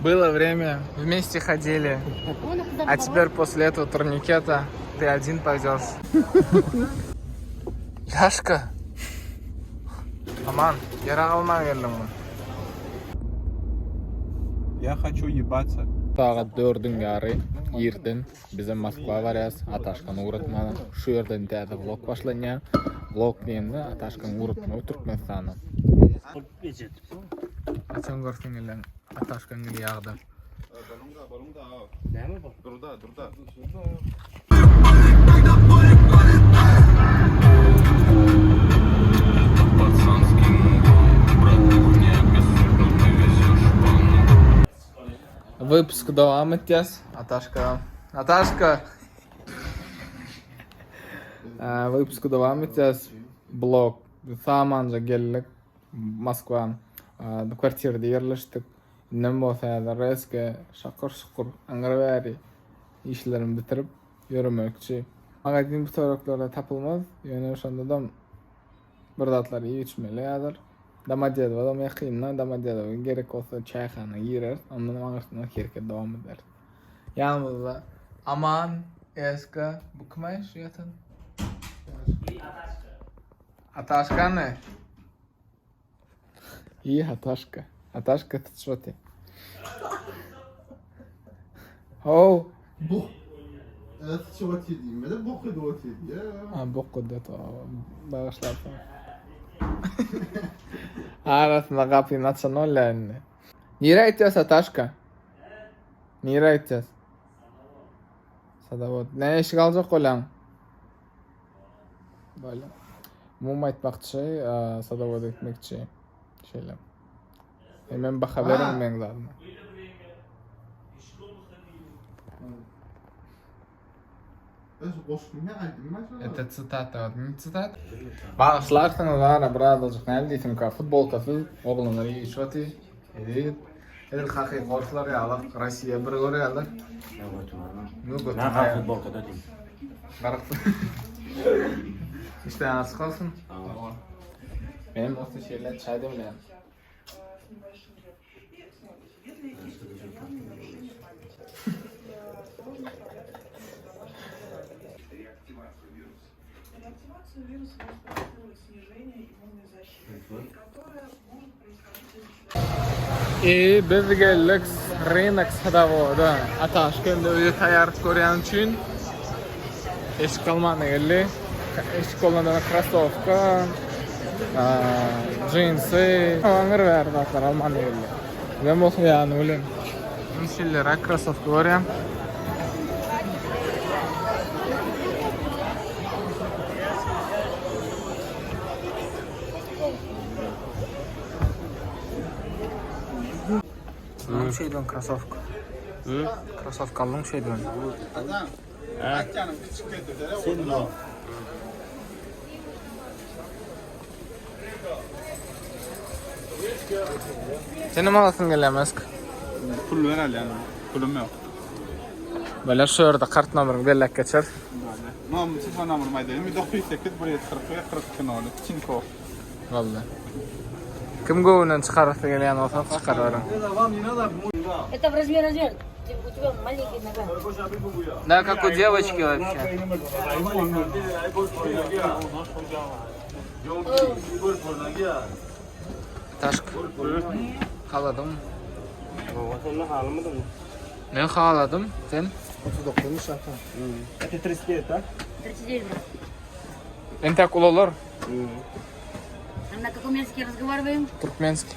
Было время, вместе ходили, а теперь после этого турникета ты один пойдешь. Ýaşka! Aman, ýarag alman geldiňmi? Я хочу ебаться. Sagat dördüň ýary irden bizem Moskwa barýas Ataşkany ugratmana. Şu ýerden täze vlog başlanýar. Vlog diýende Ataşkany ugratmagy Türkmenistana. Haçan görseň ile Ataşkaň ili ýagda. Näme bu? Durda, durda. Wypusk dowam etýäs. Ataşka. Ataşka. Wypusk dowam etýäs. Blog. Samanja geldik. Moskwa. Kwartirada ýerleşdik. Indem bolsa häzir reske şakyr-şukur aňry bäri işlerimi bitirip ýöremekçi. Magazin bu töwereklerde tapylmaz, ýöne şondadam bir zatlar iýip içmeli häzir. Domodedowadam ýakynda, Domodedowa gerek bolsa çaýhana gireris, ondanam aňyrsyna hereket dowam ederis. Ýanymyzda Aman, Eska, bu kim-aý şu ýatan? Ataşkany? I Ataşka. Ataşka ty ço ty? How. Bok. Sıçyp otyr diýmedi, bok edip otyr diýýär. Ha, bok edip otyr. Bagyşlarsyň. Arasynda gapyny açan bolýar indi. Nirä gitýäs Ataşka? Nirä gitýäs? Sadawod. Näme eşik aljak bolýaň? Bolýar. Mum aýtmakçy, sadawod etmekçi. Şeýle. Hemem baha beriň meň zadyma. Это цитата, не цитата. Bagyşlarsyňyz ara birazajyk näme diýsemka futbolkasyz oglanlar iýişip otyr. Edil edil hakyky orslar ýaly Rossiýa bir görýärler. Men gar futbolkada diýim. Garyk. Işleýän açyk bolsun. Benim bolsa şeýle çaý demleýän. I biz geldik Rynok Sadawoda. Ataşkende öýe taýýarlyk görýän üçin eşik almana geldi. Eşik bolanda krasowka, jinsi, aňyr bäri zatlar almana geldi. Men bolsa ýany bilen şeýleräk krasowka görýän. Aldyň şeýdibem krasowka. Krasowka aldyň şeýdibem. Senem alasyň gelýärmi eski? Pul ber alýan. Pulum ýok. Böyle şu ýerde kart nomeryňy belläp geçer. Nom, telefon nomerymy aýdaýyn. 908 141 42 0. Tinkoff. Boldy. Kim göwünden çykarasy gelýän bolsa çykaryberiň. Это в размер размер. У тебя маленький нога. Да, как у девочки вообще. Taşk. Haladym. Men haladym. Sen? Это 39, да? 39. Entek ulalar. А на каком языке разговариваем? Türkmenski.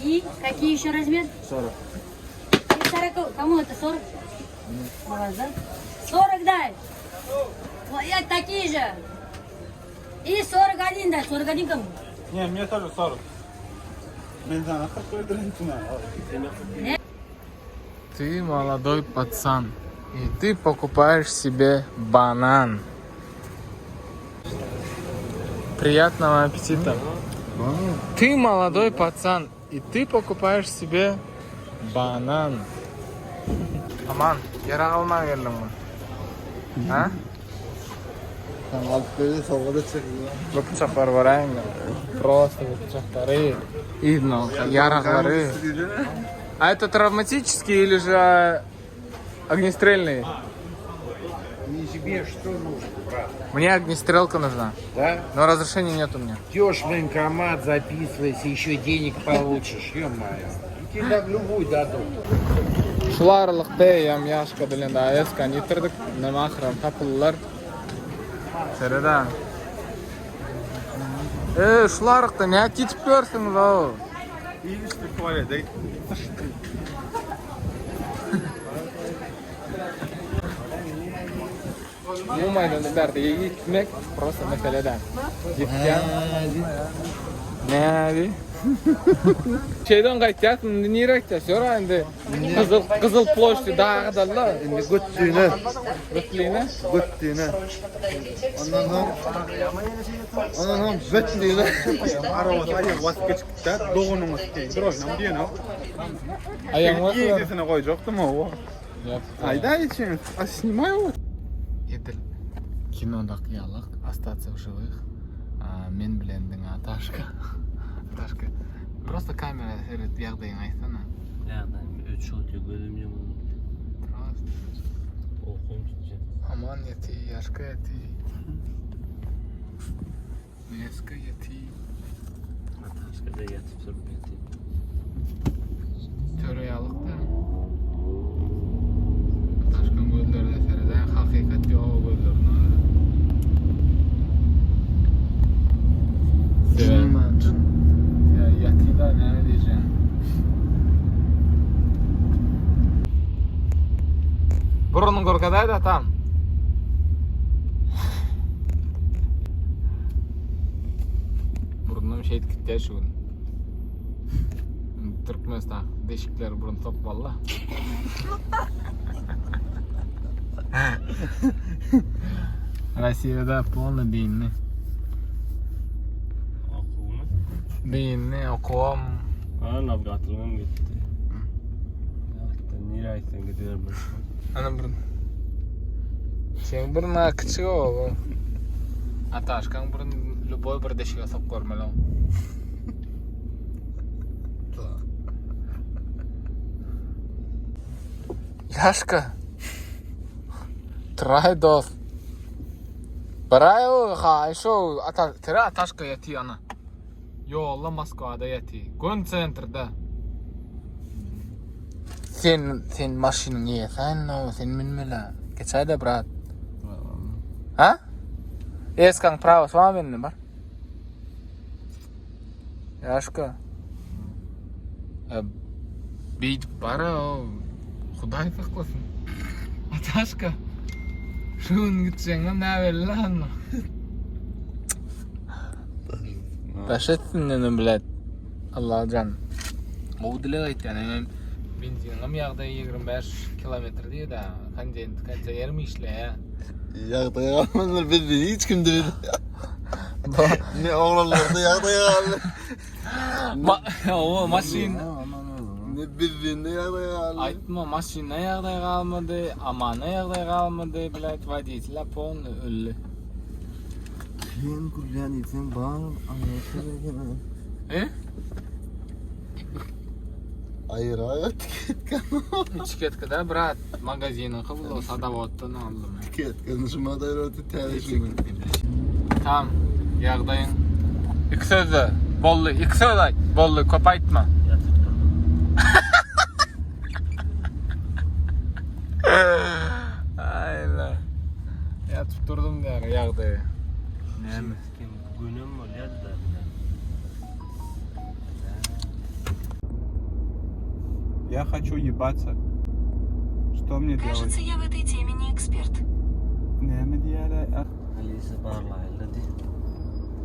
И какие еще размер? 40. 40. Кому это 40? У вас, да? 40 дай. Ой, я такие же. И 41 дай. 41 кому? Не, мне тоже 40. Men sana 40 öldüreyim. Ты молодой пацан, и ты покупаешь себе банан. Приятного аппетита. Ты молодой пацан, и ты покупаешь себе банан. Aman, ýarag alman geldiňmi? Ha? Sen alyp böyle sowgada çekilýär. Bu pyçaklar göräýiňmi? Prosta bu pyçaklary. Yzyna ýaraglary. A это травматический или же огнестрельный? Не тебе что нужно, брат? Мне огнестрелка нужна. Да? Но разрешения нет у меня. Идешь в военкомат, записывайся, еще денег получишь, ё-моё. Тебе так любую дадут. Şul aralykda eýýäm ýaşka bilen Daeskany ýitirdik. Indi ahyram tapyldylar. Sereda. Eee, şul aralykda nädip ýitip ýörsüňiz-ow? Iýip içdik tualete gitdik. Umuman aýdanda bärde ýitmek prosta mesele däl. Ýitýän. Nädi? Şeýden gaýtýas, indi nirä gitýäs? Ýör indi Gyzyl Gyzyl ploşti dagy-dalla. Indi götdüne. Götline. Götdüne. Ondan soň Ondan soň götdüne. Arabasy aýagy basyp geçip gitdi. Doganyňy sikeýin. Drožnam diýenok. Aýagyňy basyp. Ýeňsesine goýjakdym owo. Aýda içiň. A snimaý o. Edil kinodaky ýalyk Ostаться в живых. Men bilen diňe Ataşka. Ataşka. Prosta kamera seret ýagdaýyňy aýtsana. Ýagdaýym öçük otyr gözüm ýumuldy. Prosta. Ukum tutýar. Aman ýeti, Ýaşka ýeti. Neska ýeti. Ataşka-da ýatyp turup ýatyr. Töre ýalyk-da. Ataşkaň gözlerine seredäň, hakykat ýok gözlerinde. Jyn. Ýa ýatyda näme diýjeň? Burnuny görkezäýdä tam. Burnum şeýdip gitýär şu gün. Türkmenistan deşikleri burun sokmaly. Rossiýada polny dinli. Okuwyny. Dinli okuwam. Ha, nawigatorym gitdi. Ýa, nirä gitseň gidibermeli. Ana burun. Seň burnuň kiçik o. Ataşkaň burun lýuboý bir deşige sok görmeli. Ýaşka. Turaý dost. Baraý o haý şo ata tere ataşka ýaty ana. Ýolda Moskwada ýaty. Gön sentrde. Sen sen maşynyň eýesi aýna sen münmeli. Geçäýde brat. Ha? Eskaň prawasy bar mende bar. Ýaşka. E, beýdip bara o. Hudaý saklasyn. Ataşka. Şu gün gitjeňem näbelli lan. Daş etsin dedim bilet. Allajan. Gowy dileg aýtýan. Hem benziniň ýagdaýy 25 kilometr diýdi. Kondent, kondisioner mi işleýär? Ýagdaý galmandyr bizde hiç kimde biz. Ne oglanlarda ýagdaý galdy. Ma o maşyn Ne bizde ýagdaý galdy. Aýtma maşynda ýagdaý galmady, amana ýagdaý galmady, bilet woditela polny öldi. Kim gülýän diýseň bar aňyrsy. E? Aýra etiketka. Etiketkada brat magaziniň gyzyl sadawotdan aldym. Etiketkany şu madaýra täze şeýle. Tam ýagdaýyň iki sözde boldy. Iki söz aýt. Boldy, köp aýtma. Ýatyp durdum. Aýla. Ýatyp durdum diýär ýagdaýy. Näme? Kim günem bolýar-da. Я хочу ебаться. Что мне делать? Кажется, я в этой теме не эксперт. Näme diýýär? Alisa barlaýly diý.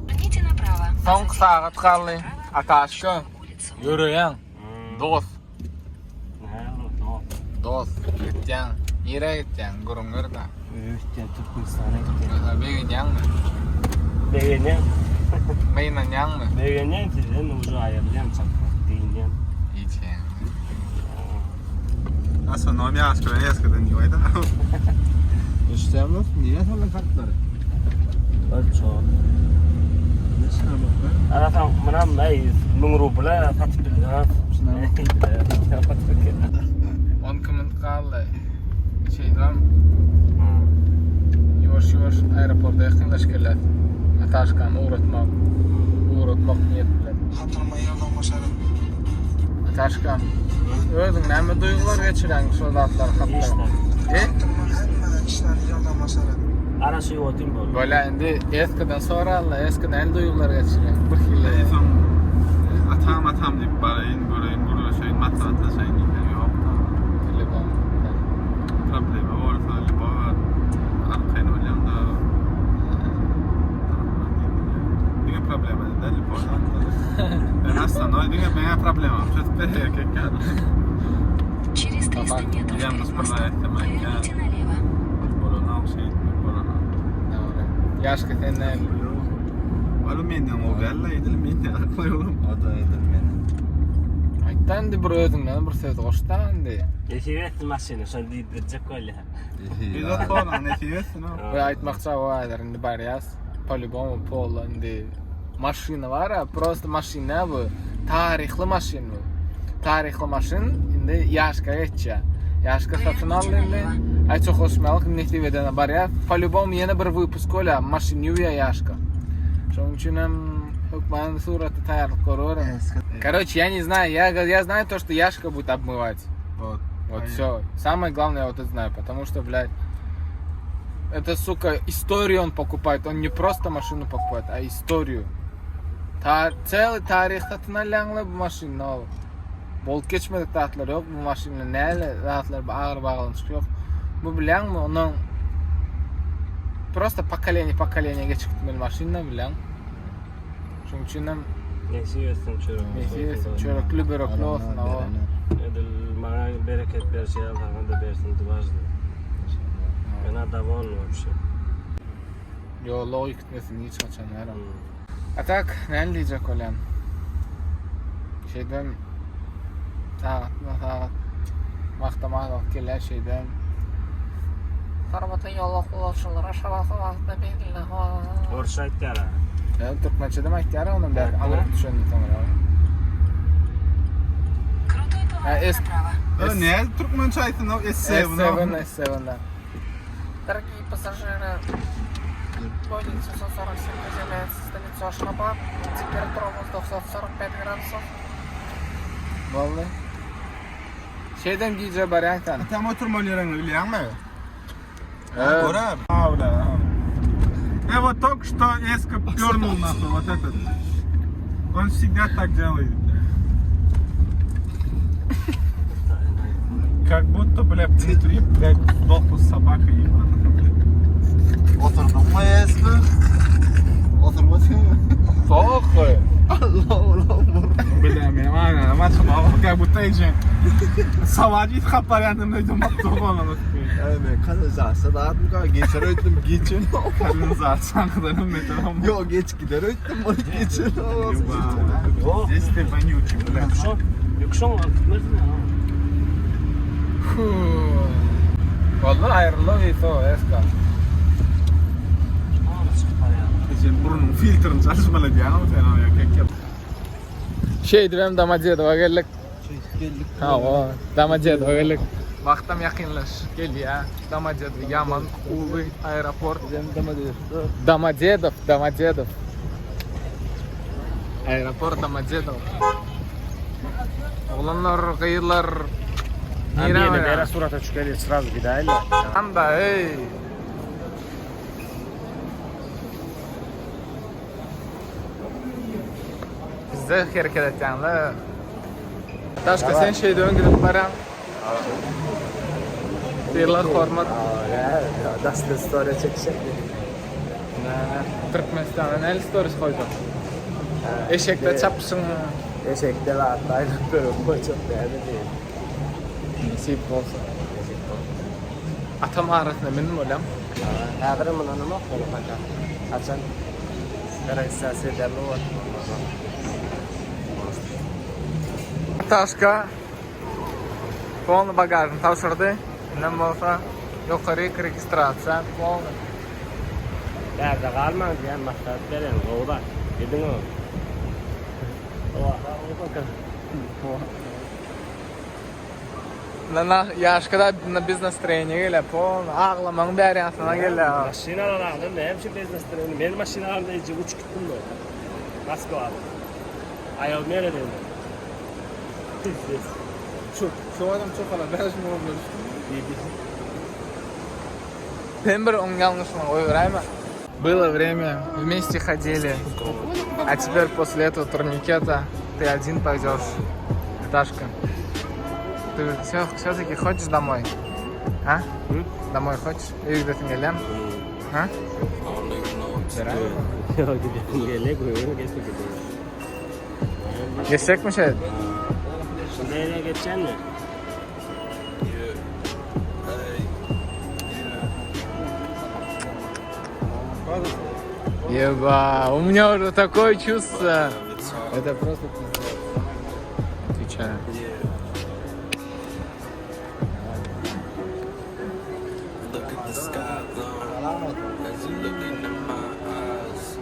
Поверните направо. а Soňky затем sagat galdy. направо Ataşka. на улицу. Ýöreýäň. Dost. Näme dost? Dost. Gitýäň. Nirä gitýäň? Gürrüň ber-de. Öýtýän Türkmenistana gitýän. Begenýäňmi? Begenýän. Gynanýaňmy? Begenýän sizden uje aýrylýan çakmak diýýän. Hiç. Astronomiýa aşkydan eskiden diýip aýda. Eşitýäňmi? Niye sallan kartlary? Bir çok. Arasaň munam aý 1000 rubla satyp bilýär. 12 minut galdy. Şeýdibem ýuwaş-ýuwaş aeroporta ýakynlaşyp gelýäs. Nataşkany ugratmak, ugratmak niýet bilen. Nataşka, özüň näme duýgular geçirýäň şol zatlar hakda? E? Araşy otyn bol. Bolýa indi Eskiden soralla, Eski näme duýgular geçirýäň? Bir hili. Soň atam atam diýip baraýyn, göreýin, gürleşeýin, maslahatlaşaýyn diýseň ýok. Telefon. Problema bolsa, libo arkaýyn bolýaň da. Diňe problema däl, libo zatda. Ben aslan, diňe meňe problema. Çözüp ber erkek ýaly. Через 300 метров Yalnız перед bana мостом etme, ya. поверните налево. Bolanok şeýtmek bolanok. Dogry. Ýaşka sen näme? Oğlum menden o galla edil menden akly oğlum. O da edil meni. Aýtda indi bir özüňden bir söz goşda indi. Nesip etsin maşyny, şony diýdirjek bolýar. Biz o sonra nesip etsin o. We aýtmakça o häzir indi barýas. Polibom polo indi maşyny bar a, prosta maşyn nä bu? Taryhly maşyn bu. Taryhly maşyn indi ýaşka geçýär. Ýaşka satyn aldy indi. Aý çok hoşmalyk nesip edene barýas. Polibom ýene bir wypusk bolýar. Maşyn ýuwýar ýaşka. Şonuň üçin hem hökman suratda taýýarlyk görüberiň. Короче, я не знаю, я, я знаю то, что Яшка будет обмывать. Вот. Вот все. Самое главное, я вот это знаю, потому что, блядь, это, сука, историю он покупает. Он не просто машину покупает, а историю. Ta целый taryh satyn alýaňla bu maşyny ol. Bolup geçmedik zatlar ýok bu maşynda näle zatlar agyr baglanyşyk ýok. Bu bilýäňmi onuň просто поколение поколение geçip gitmeli maşynda bilýäň. Şonuň üçin hem Nesip etsin çörek. nesip etsin çörekli börekli bolsun o. Edil maňa bereket berşi ýaly saňa da bersin dwaždy. Men довольный вообще. Ýolla oý gitmesin hiç haçan ýaram. A tak, näme diýjek bolýan? Şeýdem sagatma sagat wagtama wagt gelýär şeýdem. Hormatly ýolagçylara Aşgabat wagtynda belgili Orsça aýtýar. Ýa türkmençede mi aýtýar ondan bäri aňryk düşenden soňra. Крутой поворот эс- направо. O ne Türkmençe aýtsyn o S7. S7 S7 Дорогие пассажиры, Boeing 747 приземляется в столицу Ашхабад. Температура воздуха 45 градусов. Boldy. Şeýdem gije barýan sen. Tam oturmaly ýeriňi bilýäňmi? Evet. Göre. Ha, бля. Я вот только что эско пернул нахуй, вот этот. Он всегда так делает. Как будто, бля, внутри, блядь, сдохла собака ебаная, блядь. Oturdun mu eski? Oturmadın mı? Soğuk. Allah Allah. Бля, меня мама, мать, как будто эти Savacı kaplar yanımda dolan. Evet, kanalizasyon dağıtım kadar geçer öğüttüm geçin. Kanalizasyon kadarım meteor. Yok geç gider öğüttüm onu geçin. Здесь ты вонючий, блядь. Ýokuşaň, ýokuşaň gitmezmi? Vallahi aýrylyp ýeto eska. Aa, çykyp barýar. Sen burnun filtrini çalışmalı diye ama sen oraya kek yap. Şeýdibem Domodedowa geldik. Ha, o Domodedowa geldik. Wagtam ýakynlaşyp gelýär. Domodedow ýaman uly aeroport. Domodedow, Domodedow. Aeroport Domodedow. Oglanlar, gyzlar. Nirä Nirä barýar? surata çükeli sraz gidäýle. Anda, ey. Bizde hereket etýänler. Daşka sen şeýde öň gidip barýaň. Sylag hormat. Dasty story çekişek. Türkmenistana näli stories goýjak? Eşekde çapyşyň Eşekde var, aýlyk börek goýjak näme diýip. nesip bolsa. Atam arasynda men bolýam. Häzir mundan nima bolup gaýtar? Haçan registrasiýa ederli bor. Taşka polny bagažyny tabşyrdy. Indem bolsa ýokaryk registrasiýa polny. Bärde galmaň diýen maslahat beren, gowy zat. Ediň o. Oha, o baka. Na ýaşkada na bez настроения gelýär. Pol aglamagyň bäri ýasyna gelýär. Maşyn alan adam näme üçin bez настроения? Men maşyn alanda eje uçup gitdim bu. Moskwa. Aýal nerede indi? Pizdes. Şu, şu adam çok ala 5 rubl düşdü. Sen bir oň ýalňyşyny goýberäýme. Было время, вместе ходили. А теперь после этого турникета ты один пойдешь. Дашка, ты все, все-таки хочешь домой? А? Домой хочешь? Öýe gidesiň gelýärmi? Ha? Ýok gidesim gelýär, goýber geçme gidelim. Geçjekmi şeýdip? Nereye geçeceksin mi? Еба, у меня уже такое чувство. Это просто пиздец. Отвечаю. Look at the sky though, as you look into my eyes.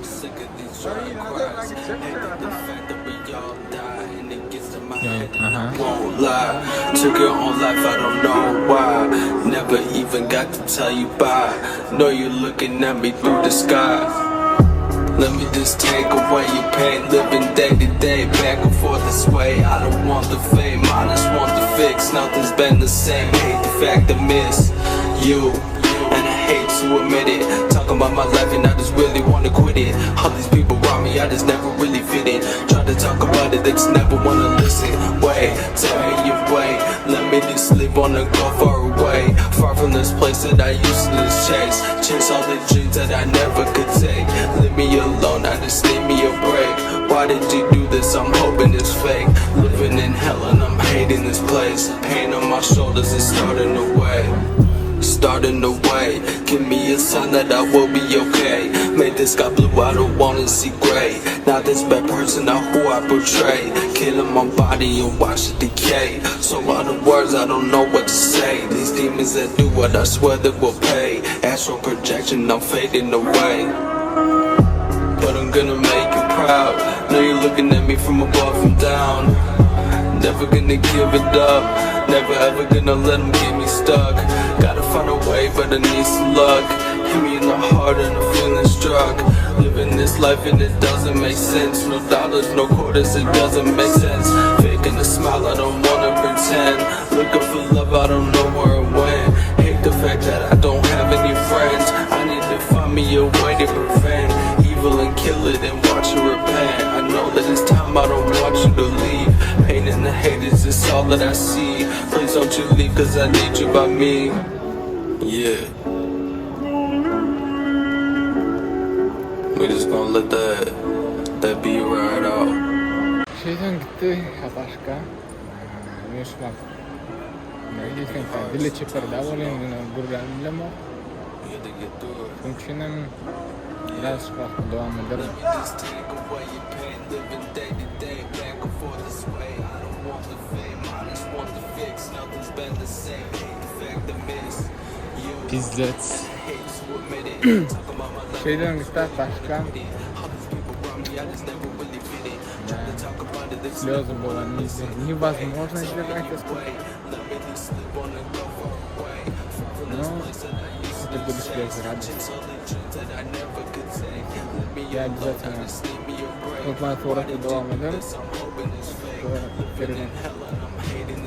Sick of these dry cries. Hate that the fact that we all die and it gets to my head and I won't lie. Took your own life, I don't know why. Never even got to tell you bye. Know you're looking at me through the sky. Let me just take away your pain, living day to day, back and forth this way. I don't want the fame, I just want the fix. Nothing's been the same. Hate the fact I miss you, and I hate to admit it. Talking about my life and I just really wanna quit it. All these people around me, I just never really fit in. Try to talk about it, they just never wanna listen. Wait, tell me your way. Let me just live, wanna go far away, far from this place that I used to just chase. Chase all the dreams that I never could take. Leave me alone, I just need me a break. Why did you do this? I'm hoping it's fake. Living in hell and I'm hating this place. Pain on my shoulders is starting to weigh. Starting to weigh. Give me a sign that I will be okay. Made the sky blue, I don't wanna see gray. Not this bad person, not who I portray. Killing my body and watch it decay. So out of words, I don't know what to say. These demons that do what I swear they will pay. Astral projection, I'm fading away. But I'm gonna make you proud. Know you're looking at me from above and down. Never gonna give it up. Never ever gonna let 'em get me stuck. Gotta find a way, but I need some luck. Hit me in the heart and I'm feeling struck. Living this life and it doesn't make sense. No dollars, no quarters, it doesn't make sense. Faking a smile, I don't wanna pretend. Looking for love, I don't know where it went. Hate the fact that I don't have any friends. I need to find me a way to prevent evil and kill it and watch it repent. I know that it's time, I don't want you to leave. Pain and the hate is just all that I see. Please don't you leave, cause I need you by me. Yeah. We just gonna let that that be right out. Şeýtan gitdi başga. Men şu wagt näme diýseň, dile çeper-dä bolýan, ýöne gürläp bilemok. We had to get through it. Şonuň üçinem biraz şu wagt dowam ederin. Let me just take away your pain, living day to day, back and forth this way. I don't want the fame, I just want the fix. Nothing's been the same. Hate the fact I miss you. Pizdец. Hate to admit it. Talk about my life. Şeýtan gitdi başga. All these people around me, I just never really fit in. Try to talk about it, they just Слезы было невозможно сдержать. Let me just live on and go far away. Far from this Но place that I used to это были слезы радости. chase all the dreams that I never could take. Leave me Я alone, I обязательно just need me a break. hökman suratda dowam ederin. I'm hoping it's fake. Görün. Hell and I'm hating.